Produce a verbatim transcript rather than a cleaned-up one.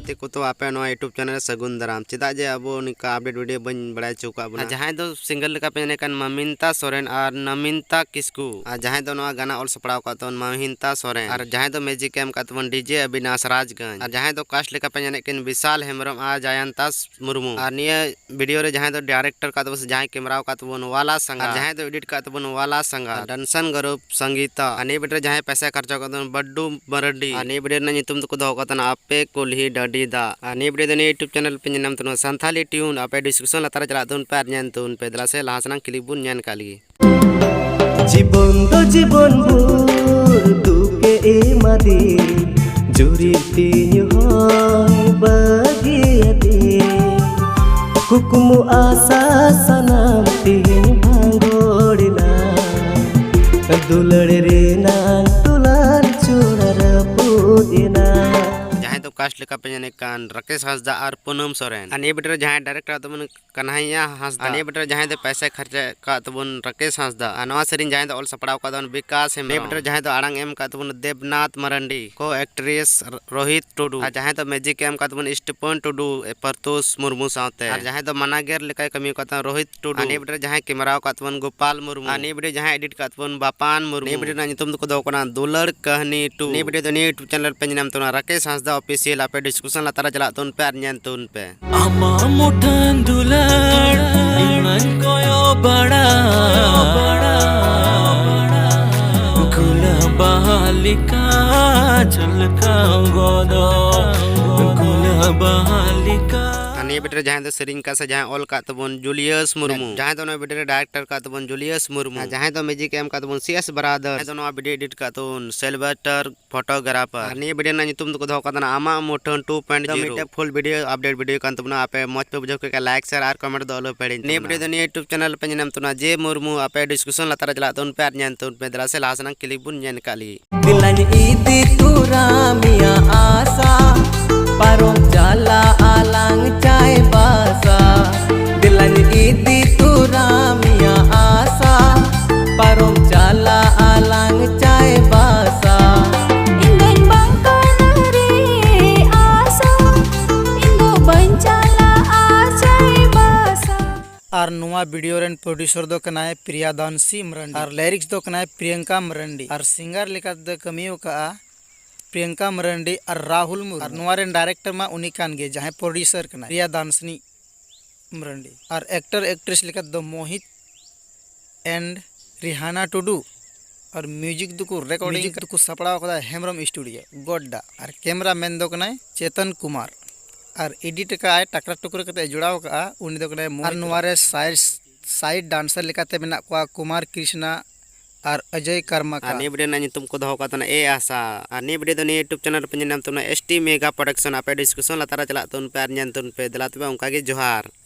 ᱛᱮ ᱠᱚ ᱛᱚ ᱟᱯᱮ ᱱᱚᱣᱟ YouTube channel ᱨᱮ ᱥᱟᱹᱜᱩᱱ ᱫᱟᱨᱟᱢ᱾ ᱪᱮᱫᱟᱜ ᱡᱮ ᱟᱵᱚ ᱱᱤᱝᱠᱟ update video ᱵᱟᱹᱧ ᱵᱟᱲᱟᱭ ᱦᱚᱪᱚ ᱠᱟᱜ ᱵᱚᱱᱟ᱾ ᱟᱨ ᱡᱟᱦᱟᱸᱭ ᱫᱚ single ᱞᱮᱠᱟ ᱯᱮ ᱧᱮᱞᱮ ᱠᱟᱱ ᱢᱟᱢᱤᱱᱛᱟ ᱥᱚᱨᱮᱱ ᱟᱨ ᱱᱟᱢᱤᱱᱛᱟ ᱠᱤᱥᱠᱩ, ᱟᱨ ᱡᱟᱦᱟᱸᱭ ᱫᱚ ᱱᱚᱣᱟ ᱜᱟᱱᱟ ᱚᱞ ᱥᱟᱯᱲᱟᱣ ᱠᱟᱜ ᱛᱟᱵᱚᱱ ᱢᱟᱢᱤᱱᱛᱟ ᱥᱚᱨᱮᱱ, ᱟᱨ ᱡᱟᱦᱟᱸᱭ ᱫᱚ music ᱮᱢ ᱠᱟᱜ ᱛᱟᱵᱚᱱ DJ ᱚᱵᱤᱱᱟᱥ ᱨᱟᱡᱽᱜᱚᱸᱡᱽ, ᱟᱨ ᱡᱟᱦᱟᱸᱭ ᱫᱚ cast ᱞᱮᱠᱟ ᱯᱮ ᱧᱮᱞᱮ ᱠᱟᱱ ᱵᱤᱥᱟᱞ ᱦᱮᱢᱵᱨᱚᱢ ᱟᱨ ᱡᱟᱭᱟᱱᱛᱟᱥ ᱢᱩᱨᱢᱩ, ᱟᱨ ᱱᱤᱭᱟᱹ video ᱨᱮ ᱡᱟᱦᱟᱸᱭ ᱫᱚ director ᱠᱟᱜ ᱛᱟᱵᱚᱱ ᱥᱮ ᱡᱟᱦᱟᱸᱭ camera ᱠᱟᱜ ᱛᱟᱵᱚᱱ ᱣᱟᱞᱟ ᱥᱟᱸᱜᱟ, ᱟᱨ ᱡᱟᱦᱟᱸᱭ ᱫᱚ edit ᱠᱟᱜ ᱛᱟᱵᱚᱱ ᱣᱟᱞᱟ ᱥᱟᱸᱜᱟ, ᱟᱨ dancer group ᱥᱚᱝᱜᱤᱛᱟ, ᱟᱨ ᱱᱤᱭᱟᱹ video ᱨᱮ ᱡᱟᱦᱟᱸᱭ ᱯᱚᱭᱥᱟ ᱠᱷᱚᱨᱪᱟ ᱠᱟᱜ ᱛᱟᱵᱚᱱ ᱵᱟᱰᱰᱩ ᱢᱟᱨᱟᱱᱰᱤ, ᱟᱨ ᱱᱤᱭᱟᱹ video ᱨᱮᱱᱟᱜ ᱧᱩᱛᱩᱢ ᱫᱚᱠᱚ ᱫᱚᱦᱚ ᱠᱟᱜ ᱛᱟᱦᱮᱱᱟ ᱟᱯᱮ ᱠᱩᱞᱦᱤ ᱰᱟᱹᱰᱤ ᱫᱟᱜ᱾ ᱟᱨ ᱱᱤᱭᱟᱹ video ᱫᱚ ᱱᱤᱭᱟᱹ YouTube channel ᱯᱮ ᱧᱮᱞ ᱧᱟᱢ ᱛᱟᱵᱚᱱᱟ ᱥᱟᱱᱛᱷᱟᱞᱤ tune, ᱟᱯᱮ description ᱞᱟᱛᱟᱨ ᱨᱮ ᱪᱟᱞᱟᱜ ᱛᱟᱵᱚᱱ ᱯᱮ ᱟᱨ ᱧᱮᱞ ᱛᱟᱵᱚᱱ ᱯᱮ᱾ ᱫᱮᱞᱟ ᱥᱮ ᱞᱟᱦᱟ ᱥᱮᱱᱟᱜ clip ᱵᱚᱱ ᱧᱮᱞ ᱠᱟᱜ ᱞᱮᱜᱮ᱾ ᱡᱤᱵᱚᱱ ᱫᱚ ᱡᱤᱵᱚᱱ ᱵᱷᱳᱨ ᱫᱩᱠᱮ ᱮᱢᱟᱫᱤᱧ, ᱡᱩᱨᱤ ᱛᱤᱧ ᱦᱚᱸᱭ ᱵᱟᱹᱜᱤᱭᱟᱫᱤᱧ᱾ ᱠᱩᱠᱢᱩ ᱟᱥᱟ ᱥᱟᱱᱟᱢ ᱛᱤᱦᱤᱧ ᱵᱷᱟᱸᱜᱚᱲ ᱮᱱᱟ, ᱫᱩᱞᱟᱹᱲ ᱨᱮᱱᱟᱝ ᱫᱩᱞᱟᱹᱲ ᱪᱩᱲᱟᱹ ᱨᱟᱹᱯᱩᱫ ᱮᱱᱟ᱾ ᱡᱟᱦᱟᱸᱭ ᱫᱚ cast ᱞᱮᱠᱟ ᱯᱮ ᱧᱮᱞᱮ ᱠᱟᱱ ᱨᱟᱠᱮᱥ ᱦᱟᱸᱥᱫᱟ ᱟᱨ ᱯᱩᱱᱟᱢ ᱥᱚᱨᱮᱱ, ᱟᱨ ᱱᱤᱭᱟᱹ video ᱨᱮ ᱡᱟᱦᱟᱸᱭ director ᱟᱜ ᱛᱟᱵᱚᱱ ᱠᱟᱱᱦᱟᱭᱟ ᱦᱟᱸᱥᱫᱟ᱾ ᱟᱨ ᱱᱤᱭᱟᱹ video ᱨᱮ ᱡᱟᱦᱟᱸᱭ ᱫᱚ ᱯᱚᱭᱥᱟ ᱠᱷᱚᱨᱪᱟ ᱠᱟᱜ ᱛᱟᱵᱚᱱ ᱨᱟᱠᱮᱥ ᱦᱟᱸᱥᱫᱟ᱾ ᱟᱨ ᱱᱚᱣᱟ ᱥᱮᱨᱮᱧ ᱡᱟᱦᱟᱸᱭ ᱫᱚ ᱚᱞ ᱥᱟᱯᱲᱟᱣ ᱠᱟᱜ ᱛᱟᱵᱚᱱ ᱵᱤᱠᱟᱥ ᱦᱮᱢᱵᱨᱚᱢ᱾ ᱱᱤᱭᱟᱹ video ᱨᱮ ᱡᱟᱦᱟᱸᱭ ᱫᱚ ᱟᱲᱟᱝ ᱮᱢ ᱠᱟᱜ ᱛᱟᱵᱚᱱ ᱫᱮᱵᱽᱱᱟᱛᱷ ᱢᱟᱨᱟᱱᱰᱤ, co actress ᱨᱳᱦᱤᱛ ᱴᱩᱰᱩ᱾ ᱟᱨ ᱡᱟᱦᱟᱸᱭ ᱫᱚ music ᱮᱢ ᱠᱟᱜ ᱛᱟᱵᱚᱱ ᱥᱴᱤᱯᱚᱱ ᱴᱩᱰᱩ, ᱯᱟᱨᱛᱩᱥ ᱢᱩᱨᱢᱩ ᱥᱟᱶᱛᱮ᱾ ᱟᱨ ᱡᱟᱦᱟᱸᱭ ᱫᱚ ᱢᱟᱱᱟᱜᱮᱨ ᱞᱮᱠᱟᱭ ᱠᱟᱹᱢᱤ ᱠᱟᱜ ᱛᱟᱵᱚᱱ ᱨᱳᱦᱤᱛ ᱴᱩᱰᱩ᱾ ᱟᱨ ᱱᱤᱭᱟᱹ video ᱨᱮ ᱡᱟᱦᱟᱸᱭ camera ᱠᱟᱜ ᱛᱟᱵᱚᱱ ᱜᱳᱯᱟᱞ ᱢᱩᱨᱢᱩ᱾ ᱟᱨ ᱱᱤᱭᱟᱹ video ᱨᱮ ᱡᱟᱦᱟᱸᱭ edit ᱠᱟᱜ ᱛᱟᱵᱚᱱ ᱵᱟᱯᱟᱱ ᱢᱩᱨᱢᱩ᱾ ᱱᱤᱭᱟᱹ video ᱨᱮᱱᱟᱜ ᱧᱩᱛᱩᱢ ᱫᱚᱠᱚ ᱫᱚᱦᱚ ᱠᱟᱱᱟ ᱫᱩᱞᱟᱹᱲ ᱠᱟᱹᱦᱱᱤ ᱴᱩ᱾ ᱱᱤᱭᱟᱹ video ᱫᱚ ᱱᱤᱭᱟᱹ YouTube channel ᱯᱮ ᱧᱮᱞ ᱧᱟᱢ ᱛᱟᱵᱚᱱᱟ ᱨᱟᱠᱮᱥ ᱦᱟᱸᱥᱫᱟ official, ᱟᱯᱮ description ᱞᱟᱛᱟᱨ ᱨᱮ ᱪᱟᱞᱟᱜ ᱛᱟᱵᱚᱱ ᱯᱮ ᱟᱨ ᱧᱮᱞ ᱛᱟᱵᱚᱱ ᱯᱮ᱾ ᱟᱢᱟᱜ ᱢᱩᱴᱷᱟᱹᱱ ᱫᱩᱞᱟᱹᱲ ᱤᱧ ᱢᱟᱧ ᱠᱚᱭᱚᱜ ᱵᱟᱲᱟ, ᱜᱩᱞᱟᱹᱵ ᱵᱟᱦᱟ ᱞᱮᱠᱟ ᱡᱷᱟᱞᱠᱟᱣ ᱜᱚᱫᱚᱜ, ᱜᱩᱞᱟᱹᱵ ᱵᱟᱦᱟ ᱞᱮᱠᱟ᱾ ᱟᱨ ᱱᱤᱭᱟᱹ video ᱨᱮ ᱡᱟᱦᱟᱸᱭ ᱫᱚ ᱥᱮᱨᱮᱧ ᱠᱟᱜ ᱥᱮ ᱡᱟᱦᱟᱸᱭ ᱚᱞ ᱠᱟᱜ ᱛᱟᱵᱚᱱ ᱡᱩᱞᱤᱭᱟᱥ ᱢᱩᱨᱢᱩ, ᱡᱟᱦᱟᱸᱭ ᱫᱚ ᱱᱚᱣᱟ video ᱨᱮ director ᱠᱟᱜ ᱛᱟᱵᱚᱱ ᱡᱩᱞᱤᱭᱟᱥ ᱢᱩᱨᱢᱩ, ᱟᱨ ᱡᱟᱦᱟᱸᱭ ᱫᱚ music ᱮᱢ ᱠᱟᱜ ᱛᱟᱵᱚᱱ ᱥᱤ ᱮᱥ ᱵᱨᱟᱫᱟᱨᱥ, ᱡᱟᱦᱟᱸᱭ ᱫᱚ ᱱᱚᱣᱟ video edit ᱠᱟᱜ ᱛᱟᱵᱚᱱ ᱥᱮᱞᱵᱟᱴᱟᱨ photographer᱾ ᱟᱨ ᱱᱤᱭᱟᱹ video ᱨᱮᱱᱟᱜ ᱧᱩᱛᱩᱢ ᱫᱚᱠᱚ ᱫᱚᱦᱚ ᱠᱟᱫᱟ ᱟᱢᱟᱜ ᱢᱩᱴᱷᱟᱹᱱ two point zero᱾ ᱱᱤᱭᱟᱹ ᱢᱤᱫᱴᱮᱡ full video update video ᱠᱟᱱ ᱛᱟᱵᱚᱱᱟ᱾ ᱟᱯᱮ ᱢᱚᱡᱽ ᱯᱮ ᱵᱩᱡᱷᱟᱹᱣ ᱠᱮᱫ ᱠᱷᱟᱱ like, share ᱟᱨ comment ᱫᱚ ᱟᱞᱚ ᱯᱮ ᱦᱤᱲᱤᱧ ᱛᱟᱵᱚᱱᱟ᱾ ᱱᱤᱭᱟᱹ video ᱫᱚ ᱱᱤᱭᱟᱹ YouTube channel ᱯᱮ ᱧᱮᱞ ᱧᱟᱢ ᱛᱟᱵᱚᱱᱟ ᱡᱮ ᱢᱩᱨᱢᱩ, ᱟᱯᱮ description ᱞᱟᱛᱟᱨ ᱨᱮ ᱪᱟᱞᱟᱜ ᱛᱟᱵᱚᱱ ᱯᱮ ᱟᱨ ᱧᱮᱞ ᱛᱟᱵᱚᱱ ᱯᱮ᱾ ᱫᱮᱞᱟ ᱥᱮ ᱞᱟᱦᱟ ᱥᱮᱱᱟᱜ clip ᱵᱚᱱ ᱧᱮᱞ ᱠᱟᱜ ᱞᱮᱜᱮ᱾ ᱫᱮᱞᱟᱧ ᱤᱫᱤ ᱛᱚᱨᱟ ᱢᱮᱭᱟ ᱟᱥᱟ, ᱯᱟᱨᱚᱢ ᱪᱟᱞᱟᱜ ᱟᱞᱟᱝ ᱪᱟᱭᱵᱟᱥᱟ᱾ ᱫᱮᱞᱟᱧ ᱤᱫᱤ ᱛᱚᱨᱟ ᱢᱮᱭᱟ ᱟᱥᱟ, ᱯᱟᱨᱚᱢ ᱪᱟᱞᱟᱜ ᱟᱞᱟᱝ ᱪᱟᱭᱵᱟᱥᱟ᱾ ᱤᱧ ᱫᱚᱧ ᱵᱟᱝ ᱠᱟᱱᱟ ᱨᱮ ᱟᱥᱟ, ᱱᱚᱣᱟ video ᱨᱮᱱ producer ᱫᱚ ᱠᱟᱱᱟᱭ ᱯᱨᱤᱭᱟᱫᱟᱱᱥᱤ ᱢᱟᱨᱟᱱᱰᱤ ᱟᱨ lyrics ᱫᱚ ᱠᱟᱱᱟᱭ ᱯᱨᱤᱭᱟᱝᱠᱟ ᱢᱟᱨᱟᱱᱰᱤ ᱟᱨ singer ᱞᱮᱠᱟᱛᱮ ᱠᱟᱹᱢᱤ ᱟᱠᱟᱫᱼᱟ ᱯᱨᱤᱭᱟᱝᱠᱟ ᱢᱟᱨᱟᱱᱰᱤ ᱟᱨ ᱨᱟᱦᱩᱞ ᱢᱩᱨᱢᱩ᱾ ᱟᱨ ᱱᱚᱣᱟ ᱨᱮᱱ director ᱢᱟ ᱩᱱᱤ ᱠᱟᱱ ᱜᱮ, ᱡᱟᱦᱟᱸᱭ producer ᱠᱟᱱᱟᱭ ᱯᱨᱤᱭᱟᱫᱟᱱᱥᱤᱱᱤ ᱢᱟᱨᱟᱱᱰᱤ᱾ ᱟᱨ actor actress ᱞᱮᱠᱟᱛᱮ ᱫᱚ ᱢᱳᱦᱤᱛ and ᱨᱤᱦᱟᱱᱟ ᱴᱩᱰᱩ᱾ ᱟᱨ music ᱫᱚᱠᱚ recording, music ᱫᱚᱠᱚ ᱥᱟᱯᱲᱟᱣ ᱠᱟᱫᱟ ᱦᱮᱢᱵᱨᱚᱢ studio ᱜᱚᱰᱰᱟ᱾ ᱟᱨ cameraman ᱫᱚ ᱠᱟᱱᱟᱭ ᱪᱮᱛᱚᱱ ᱠᱩᱢᱟᱨ᱾ ᱟᱨ edit ᱠᱟᱜᱼᱟᱭ, ᱴᱟᱠᱨᱟ ᱴᱩᱠᱨᱟᱹ ᱠᱟᱛᱮ ᱡᱚᱲᱟᱣ ᱠᱟᱜᱼᱟ, ᱩᱱᱤ ᱫᱚ ᱠᱟᱱᱟᱭ ᱢᱳᱦᱤᱛ᱾ ᱟᱨ ᱱᱚᱣᱟ ᱨᱮ side, side dancer ᱞᱮᱠᱟᱛᱮ ᱢᱮᱱᱟᱜ ᱠᱚᱣᱟ ᱠᱩᱢᱟᱨ ᱠᱨᱤᱥᱱᱟ ᱟᱨ ᱚᱡᱚᱭ ᱠᱟᱨᱢᱟᱠᱟ᱾ ᱟᱨ ᱱᱤᱭᱟᱹ video ᱨᱮᱱᱟᱜ ᱧᱩᱛᱩᱢ ᱠᱚ ᱫᱚᱦᱚ ᱠᱟᱜ ᱛᱟᱦᱮᱱᱟ ᱮ ᱟᱥᱟ᱾ ᱟᱨ ᱱᱤᱭᱟᱹ video ᱫᱚ ᱱᱤᱭᱟᱹ YouTube channel ᱨᱮᱯᱮ ᱧᱮᱞ ᱧᱟᱢ ᱛᱟᱵᱚᱱᱟ, S T Mega Production᱾ ᱟᱯᱮ description ᱞᱟᱛᱟᱨ ᱨᱮ ᱪᱟᱞᱟᱜ ᱛᱟᱵᱚᱱ ᱯᱮ ᱟᱨ ᱧᱮᱞ ᱛᱟᱵᱚᱱ ᱯᱮ᱾ ᱫᱮᱞᱟ ᱛᱚᱵᱮ ᱚᱱᱠᱟ ᱜᱮ ᱡᱚᱦᱟᱨ᱾